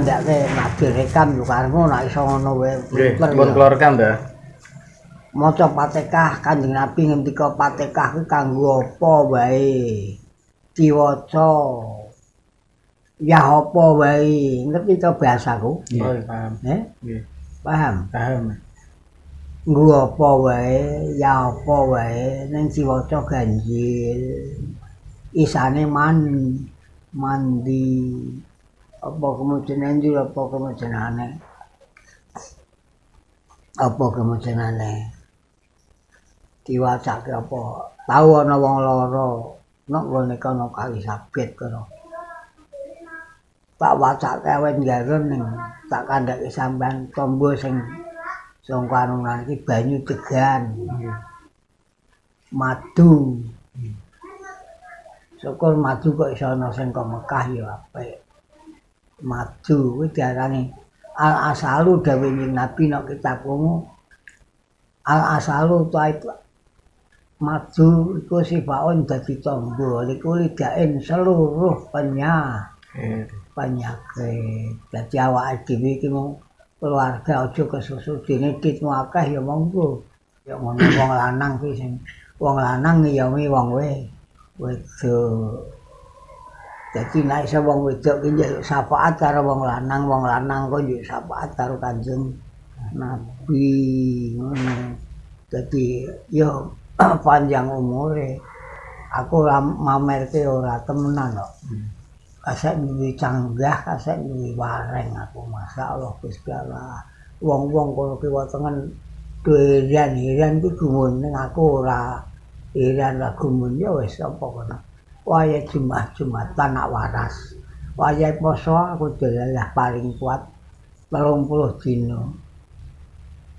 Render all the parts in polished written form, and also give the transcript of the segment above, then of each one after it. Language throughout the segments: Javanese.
kandhake nak direkam yo karepmu nek iso ngono wae. Nggih, pun kula rekam ta. Maca Fatihah, Kanjeng Nabi ngendika Fatihah kuwi kanggo apa wae. Diwaca ya apa wae. Ngerti to bahasaku? Oh, paham. Nggih. Paham? Paham. Nggo apa wae, ya apa wae ning diwaca ganjil. Isane mandi. Apa kemudian njur apa kemudianane? Apa kemudianane? Diwacake apa? Tau ana wong lara, nek nggone kono kali sabet kono. Tak wacake awet nggaron ning tak kandhake sampean tombo sing sangka anunan iki banyu degan. Madu. Syukur madu kok iso ana sing kok Mekah ya apik. Madu kuwi diarani al asalu dawuh Nabi nek kitab kono. Al asalu ta itu madu iku sifaun dadi tombo iku lidaen seluruh penyakit. Dadi awake dhewe iki mung keluarga aja kesusu dene ditmu akeh ya monggo. Ya ngono wong lanang kuwi sing wong lanang ya wong wedok. Dadi nek iso wong wedok ki njaluk syafaat karo wong lanang kok njaluk syafaat karo Kanjeng Nabi ngono. Dadi ya panjang umure. Aku ora mamerke ora temenan kok. Kasek duwe canggah, kasek duwe wareng aku masyaallah Gusti Allah. Wong-wong kono kiwa tengen do heran-heran kuwi gumun ning aku ora heran lah gumun ya wis apa kono. Wayahe Jumat-Jumatan nak waras. Wayahe poso aku delalah paling kuat 30 dina.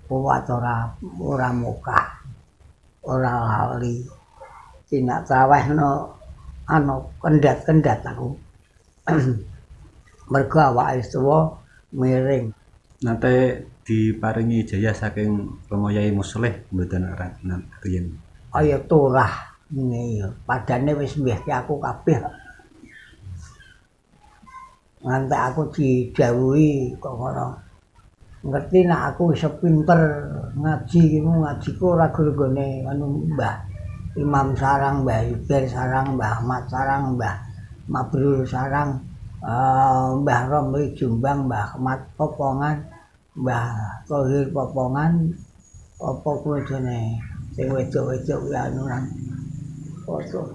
Kuat ora mokah. Ora lali. Tindak trawehno anu kendat-kendat aku. Mergo awake wis tuwa miring. Nate diparingi ijazah saking Romo Yai Muslih mboten riyen. Kaya turah ngene ya. Padane wis mbehke aku kabeh. Ngantek aku didhawuhi kok ngono. Ngerti nek aku iso pinter ngaji ki ngajiku ora guru-gurune anu Mbah Imam Sarang, Mbah Yuber Sarang, Mbah Ahmad Sarang, Mbah Mabrur Sarang, Mbah Romli Jombang, Mbah Ahmad Popongan, Mbah Tohir Popongan, apa kuwi jenenge sing wedok-wedok kuwi anunan. Foto.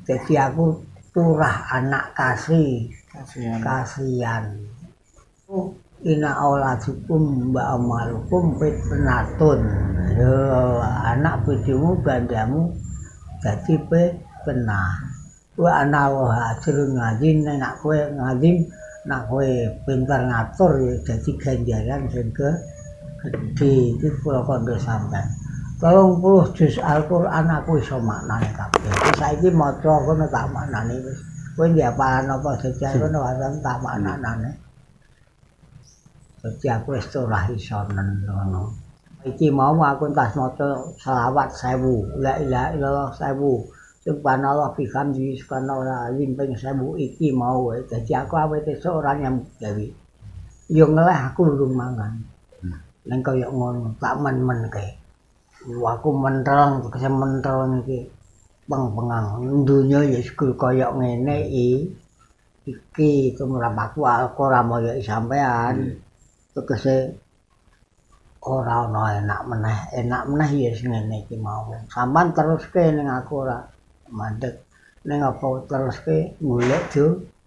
Dadi aku turah anak kasih. Kasihan. Ina auladukum wa amalukum fitnatun. Lho, anak bojomu bandamu dadi fitnah. Wa ana wa ajrun ngazim, nek kowe ngazim, nek kowe pinter ngatur ya dadi ganjaran sing gedhe. Iki kula kandha sampean. 30 juz Al-Qur'an aku iso maknane kabeh. Saiki maca kono tak maknane wis. Kowe ndiapalan apa jajal kono wae tak maknane. Dadi aku wis ora iso ngono. Iki mau aku entas maca selawat 1000, la ilaha illallah 1000. Subhanallah bihamdi subhanallah azim ping 1000 iki mau wae. Dadi aku awet esuk ora nyambut gawe. Ya ngeleh aku urung mangan. Ning kaya ngono tak men-menke. Aku menteleng, tegese menteleng iki peng-pengang. Donya ya wis kaya ngene iki tumrap aku ora moyoki sampean. Tegese ora ana enak meneh ya wis ngene iki mau. Sampean teruske ning aku ora mandek. Ning apa teruske golek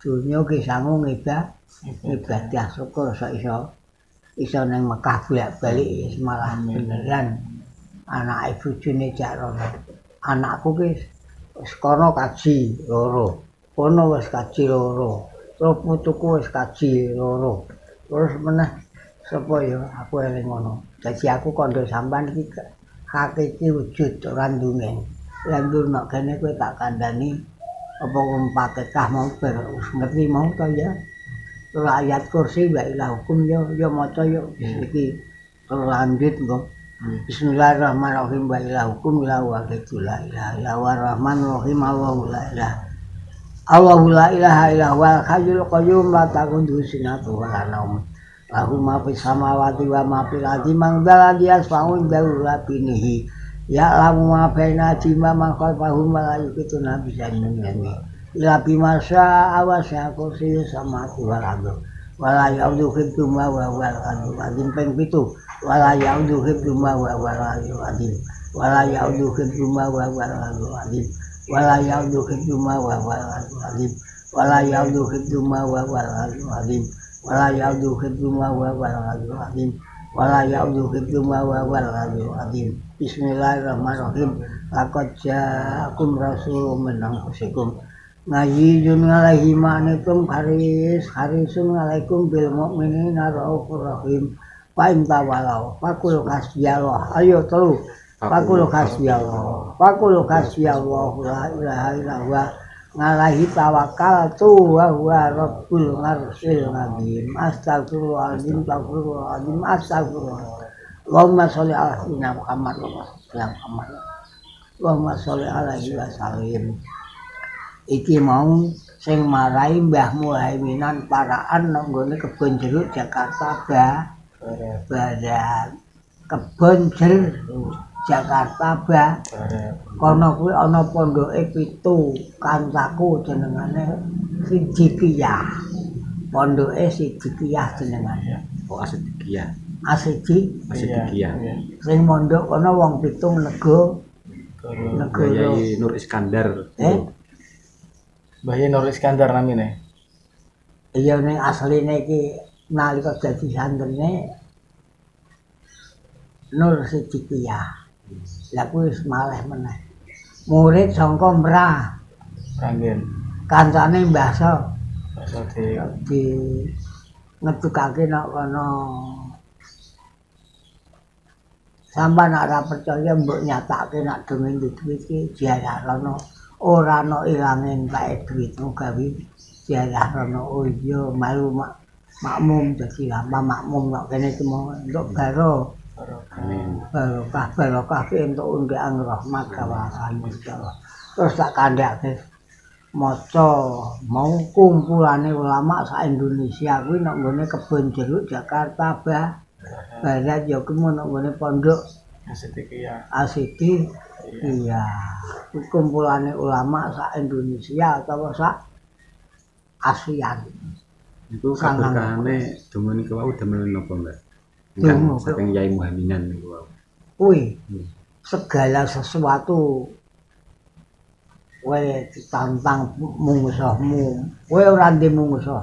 donya ki sangu ngibadah syukur sak iso ning Mekah bolak-balik wis malah beneran. Anake bojone jak rono. Anakku ki wis kono kaji loro. Kono wis kaji loro. Terus putuku wis kaji loro. Terus meneh sapa ya aku eling ngono. Dadi aku kandha sampean iki hakiki wujud ora ndongeng. Lah ndurno kene kowe tak kandhani apa Fatihah mau ber ngerti mau to ya. Terus ayat kursi wa ilahukum ya ya maca ya iki terus lanjut engko. Bismillahirrahmanirrahim wa ilahukum ilahu wahidul la ilaha illa huwa rahmanur rahim Allahu la ilaha. Allahu la ilaha illa huwal hayyul qayyum la ta'khudhuhu sinatun wa la naum. Lahu ma fis samawati wa ma fil ardi man dzal ladzi yashfa'u 'indahu illa bi'iznihi. Ya'lamu ma baina aydihim wa ma khalfahum wa la yuhituna bi syai'in min ilmihi illa bima sya'a wa wasi'a kursiyyuhu samawati wal ardi. Wa la ya'uduhu hifdhuhuma wa huwal 'aliyyul 'azim. Ping 7. Wa la ya'uduhu hifdhuhuma wa huwal 'aliyyul 'azim. Wa la ya'uduhu hifdhuhuma wa huwal 'aliyyul 'azim. Wa la ya'uduhu hifdhuhuma wa huwal 'aliyyul 'azim. Wa la ya'uduhu hifdhuhuma wa huwal 'aliyyul 'azim. Wa la ya'uduhu hifdhuhuma wa huwal 'aliyyul 'azim. Wa la ya'uduhu hifdhuhuma wa huwal 'aliyyul 'azim. Bismillahirrahmanirrahim. Laqad ja'akum rasulun min anfusikum azizun 'alaihi ma anittum harisun 'alaikum bil mu'minina raufur rahim. Fa in tawallaw faqul hasbiyallah. Ayo telu. Faqul hasbiyallah. Faqul hasbiyallah la ilaha illa huwa alaihi tawakkaltu wa huwa rabbul arsyil azim. Astagfirullahaladzim, astagfirullahaladzim, astagfirullah. Allahumma sholli ala sayyidina Muhammad wa ala Muhammad. Allahumma sholli alaihi wa sallim. Iki mau sing marai Mbah Muhaiminan paraan nang nggone Kebon Jeruk Jakarta Barat. Kebon Jeruk Jakarta Barat. Kono kuwi ana pondoke 7, kancaku jenengane Sidikiyah. Pondoke Sidikiyah jenengane. Oh, Asidikiyah. Asidikiyah. Asidikiyah. Sing mondok kono wong 7 negara. Yai Nur Iskandar. Mbah Yai Nur Iskandar namine. Iya, ning asline iki nalika dadi santrine Nur Sidikiyah. Lah kuwi wis maleh meneh. Murid sangka Mrah. Mranggen. Kancane Mbah So. Mbah Sodik. Di ngetukake nek kono. Sampeyan nek ora percaya mbok nyatake nek dongeng duit iki ziarah rono. Ora ana ilange enteke duitmu gawe ziarah rono. Oh iya, malu makmum dadi lama makmum nek kene iki mau entuk baro. Amin. Barokah, barokah ki entuk undangan rahmat kawasan insyaallah. Terus tak kandhake maca mau kumpulane ulama sak Indonesia kuwi nek nggone Kebon Jeruk Jakarta Barat ya kuwi nek nggone pondok Asidikiyah. Asidikiyah. Kuwi kumpulane ulama sak Indonesia utawa sak ASEAN. Niku kaberkahane donga niku wau damel napa, Mbak? Donga saking Yai Muhaiminan niku wau. Kuwi segala sesuatu kowe ditantang mungsuhmu, kowe ora ndek mungsuh,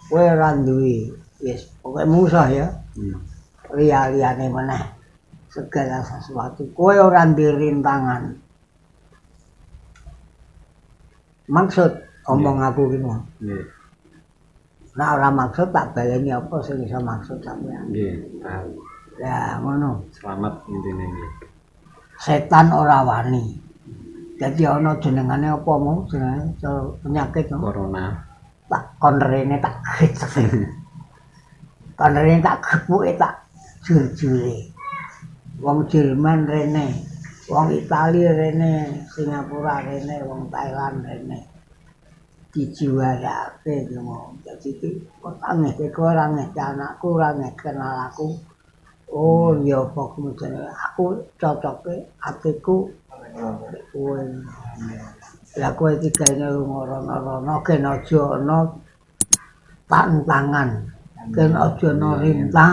kowe ora duwe wis pokoke mungsuh ya. Liya-liyane meneh segala sesuatu kowe ora ndek rintangan. Maksud omong aku ki mau. Nggih. Nek ora maksud tak baleni apa sing iso maksud sampean. Nggih, paham. Ya ngono. Selamat intine nggih. Setan ora wani. Dadi ana jenengane apa mau jenenge penyakit no? Corona. Tak kon rene tak gecek. Kon rene tak gepuke tak jur-jure. Wong Jerman rene, wong Itali rene, Singapura rene, wong Thailand rene. Dijuarake ngono. Dadi iki kok angeke kowe ora ngeke anakku, ora ngeke kenal aku. Oh ya apa kemudian aku cocoke atiku kowe. Lah kowe iki gaene lunga rono-rono gen aja ana tantangan, gen aja ana rintang.